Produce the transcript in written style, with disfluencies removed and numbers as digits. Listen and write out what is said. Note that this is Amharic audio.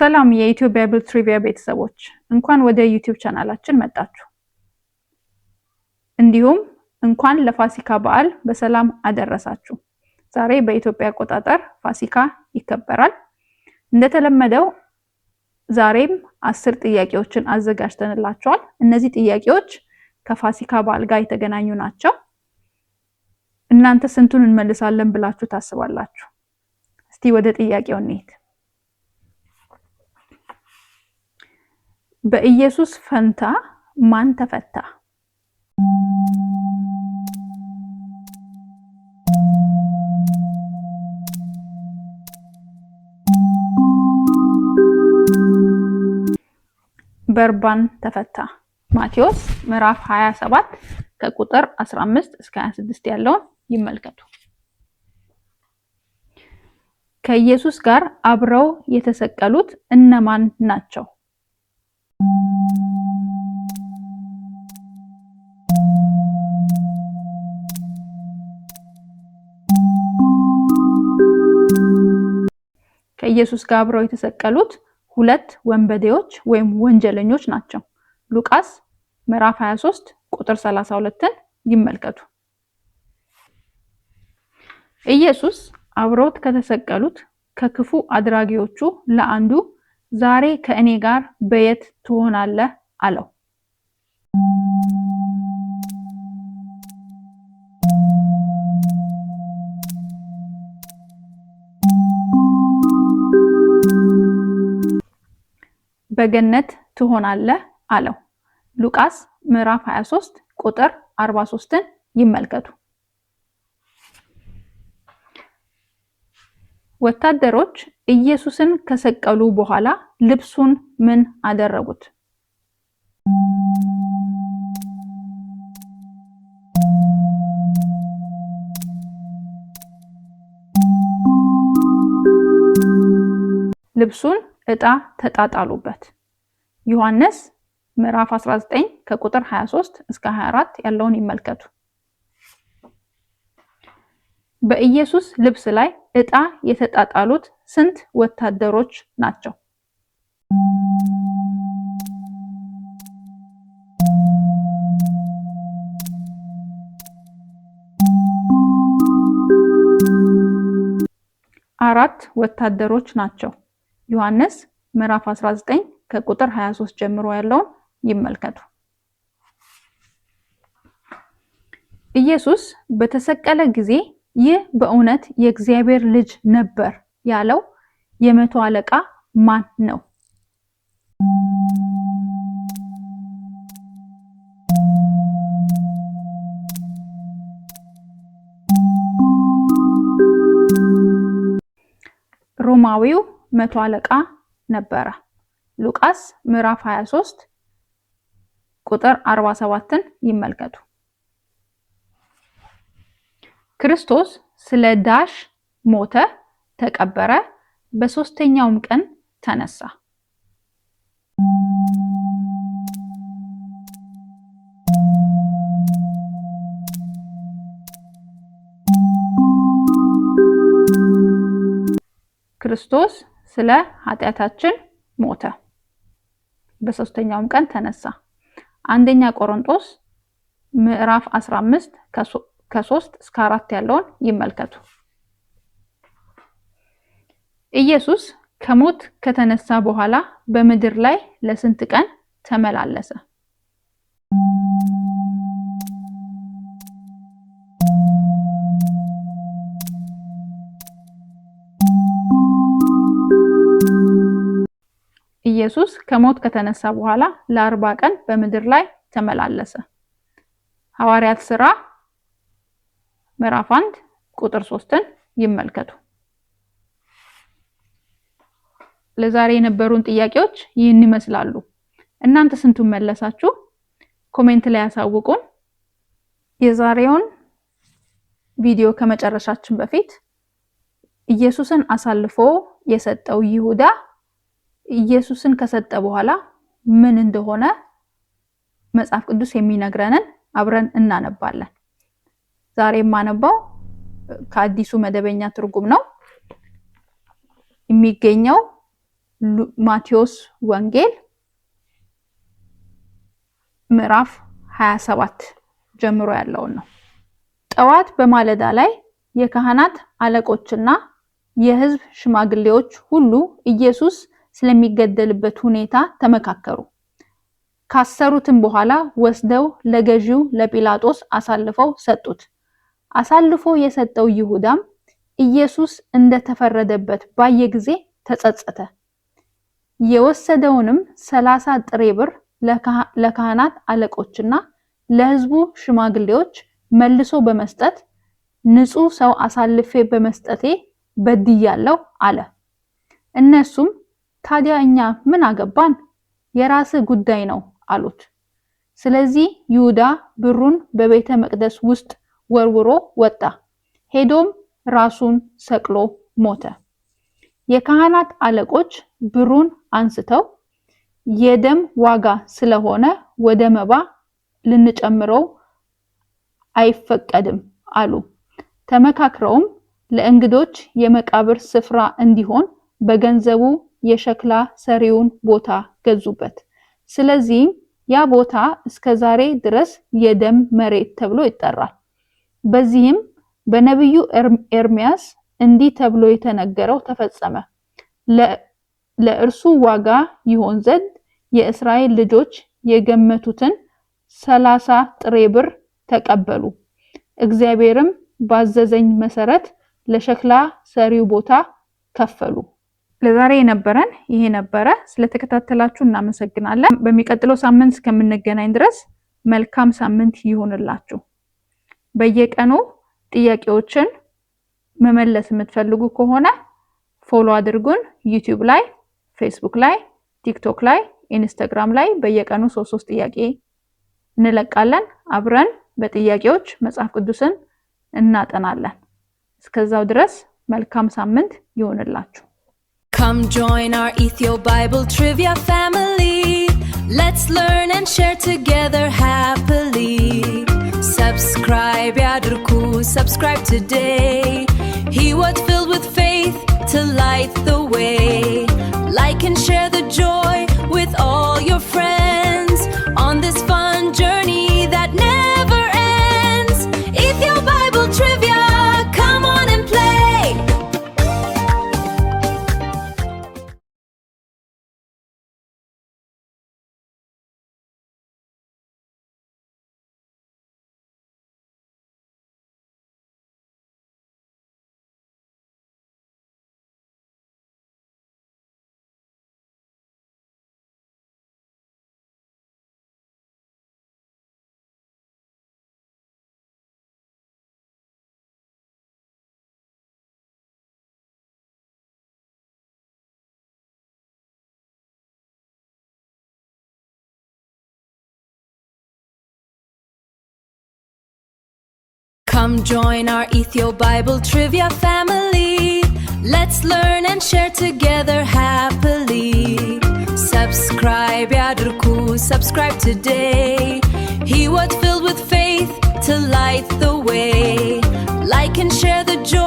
ሰላም የኢትዮ Bible Trivia ቤተሰቦች፣ እንኳን ወደ YouTube ቻናላችን መጣችሁ። እንዲሁም እንኳን ለፋሲካ በዓል በሰላም አደረሳችሁ። ዛሬ በኢትዮጵያ አቆጣጠር ፋሲካ ይከበራል። እንደተለመደው ዛሬም 10 ጥያቄዎችን አዘጋጅተንላችኋል። እነዚህ ጥያቄዎች ከፋሲካ በዓል ጋር የተገናኙ ናቸው። እናንተ ስንቱን እንመልሳለን ብላችሁ ታስባላችሁ? እስቲ ወደ ጥያቄው እንሂድ። በኢየሱስ ፈንታ ማን ተፈታ? በርባን ተፈታ። ማቴዎስ ምዕራፍ 27 ከቁጥር 15 እስከ 26 ያለውን ይመልከቱ። ከኢየሱስ ጋር አብረው የተሰቀሉት እነማን ናቸው? ከኢየሱስ ጋር አብረው የተሰቀሉት ሁለት ወንበዴዎች ወይም ወንጀለኞች ናቸው። ሉቃስ ምዕራፍ 23 ቁጥር 32ን ይመልከቱ። ኢየሱስ አብረውት ከተሰቀሉት ከክፉ አድራጊዎቹ ለአንዱ ዛሬ ከእኔ ጋር በየት ትሆናለህ አለው። በገነት ትሆናለህ አለው። ሉቃስ ምዕራፍ 23 ቁጥር 43ን ይመልከቱ። ወታደሮች ኢየሱስን ከሰቀሉ በኋላ ልብሱን ምን አደረጉት? ልብሱን ዕጣ ተጣጣሉበት። ዮሐንስ ምዕራፍ 19 ከቁጥር 23 እስከ 24 ያለውን ይመልከቱ። በኢየሱስ ልብስ ላይ ዕጣ የተጣጣሉት ስንት ወታደሮች ናቸው? አራት ወታደሮች ናቸው። ዮሐንስ ምዕራፍ 19 ከቁጥር 23 ጀምሮ ያለውን ይመልከቱ። ኢየሱስ በተሰቀለ ጊዜ ይህ በእውነት የእግዚአብሔር ልጅ ነበር ያለው የመቶ አለቃ ማን ነው? ሮማዊው መቶ አለቃ ነበረ። ሉቃስ ምዕራፍ 23 ቁጥር 47ን ይመልከቱ። ክርስቶስ ስለ ዳሽ ሞተ፣ ተቀበረ፣ በሶስተኛውም ቀን ተነሳ። ክርስቶስ ስለ ኃጢአታችን ሞተ፣ በሶስተኛውም ቀን ተነሳ። አንደኛ ቆሮንቶስ ምዕራፍ 15 ከ3 እስከ 4 ያለውን ይመልከቱ። ኢየሱስ ከሞት ከተነሳ በኋላ በምድር ላይ ለስንት ቀን ተመላለሰ? ኢየሱስ ከሞት ከተነሳ በኋላ ለ40 ቀን በምድር ላይ ተመላለሰ። ሐዋርያት ሥራ ምዕራፍ 1 ቁጥር 3ን ይመልከቱ። ለዛሬ የነበሩን ጥያቄዎች ይህን ይመስላሉ። እናንተ ስንቱን መለሳችሁ? comment ላይ ያሳውቁን። የዛሬውን ቪዲዮ ከመጨረሻችን በፊት ኢየሱስን አሳልፎ የሰጠው ይሁዳ ኢየሱስን ከሰጠ በኋላ ምን እንደሆነ መጽሐፍ ቅዱስ የሚነግረንን አብረን እናነባለን። ዛሬ የማነባው ከአዲሱ መደበኛ ትርጉም ነው። የሚገኘው ማቴዎስ ወንጌል ምዕራፍ 27 ጀምሮ ያለውን ነው። ጠዋት በማለዳ ላይ የካህናት አለቆችና የሕዝብ ሽማግሌዎች ሁሉ ኢየሱስ ስለሚገደልበት ሁኔታ ተመካከሩ። ካሰሩትም በኋላ ወስደው ለገዢው ለጲላጦስ አሳልፈው ሰጡት። አሳልፎ የሰጠው ይሁዳም ኢየሱስ እንደተፈረደበት ባየ ጊዜ ተጸጸተ። የወሰደውንም 30 ጥሬ ብር ለካህናት አለቆችና ለሕዝቡ ሽማግሌዎች መልሶ በመስጠት ንጹሕ ሰው አሳልፌ በመስጠቴ በድያለሁ አለ። እነሱም ታዲያ እኛ ምን አገባን? የራስህ ጉዳይ ነው አሉት። ስለዚህ ይሁዳ ብሩን በቤተ መቅደስ ውስጥ ወርውሮ ወጣ። ሄዶም ራሱን ሰቅሎ ሞተ። የካህናት አለቆች ብሩን አንስተው የደም ዋጋ ስለሆነ ወደ መባ ልንጨምረው አይፈቀድም አሉ። ተመካክረውም ለእንግዶች የመቃብር ስፍራ እንዲሆን በገንዘቡ የሸክላ ሰሪውን ቦታ ገዙበት። ስለዚህም ያ ቦታ እስከ ዛሬ ድረስ የደም መሬት ተብሎ ይጠራል። በዚህም በነቢዩ ኤርሚያስ እንዲህ ተብሎ የተነገረው ተፈጸመ። ለእርሱ ዋጋ ይሆን ዘንድ የእስራኤል ልጆች የገመቱትን 30 ጥሬ ብር ተቀበሉ። እግዚአብሔርም ባዘዘኝ መሰረት ለሸክላ ሰሪው ቦታ ከፈሉ። ለዛሬ የነበረን ይሄ ነበረ። ስለተከታተላችሁ እናመሰግናለን። በሚቀጥለው ሳምንት እስከምንገናኝ ድረስ መልካም ሳምንት ይሁንላችሁ። በየቀኑ ጥያቄዎችን መመለስ የምትፈልጉ ከሆነ follow አድርጉን። ዩቲዩብ ላይ፣ ፌስቡክ ላይ፣ ቲክቶክ ላይ፣ ኢንስታግራም ላይ በየቀኑ ሶስት ሶስት ጥያቄ እንለቃለን። አብረን በጥያቄዎች መጽሐፍ ቅዱስን እናጠናለን። እስከዛው ድረስ መልካም ሳምንት ይሁንላችሁ። Come join our Ethio Bible Trivia family. Let's learn and share together happily. Subscribe ያድርጉ, subscribe today. ህይወት filled with faith to light the way. Like and share the joy with all your friends on this fun journey that never ends. Ethio Bible Trivia, come on and play. Come join our Ethio Bible Trivia family. Let's learn and share together happily. Subscribe ያድርጉ, subscribe today. ህይወት filled with faith to light the way. Like and share the joy.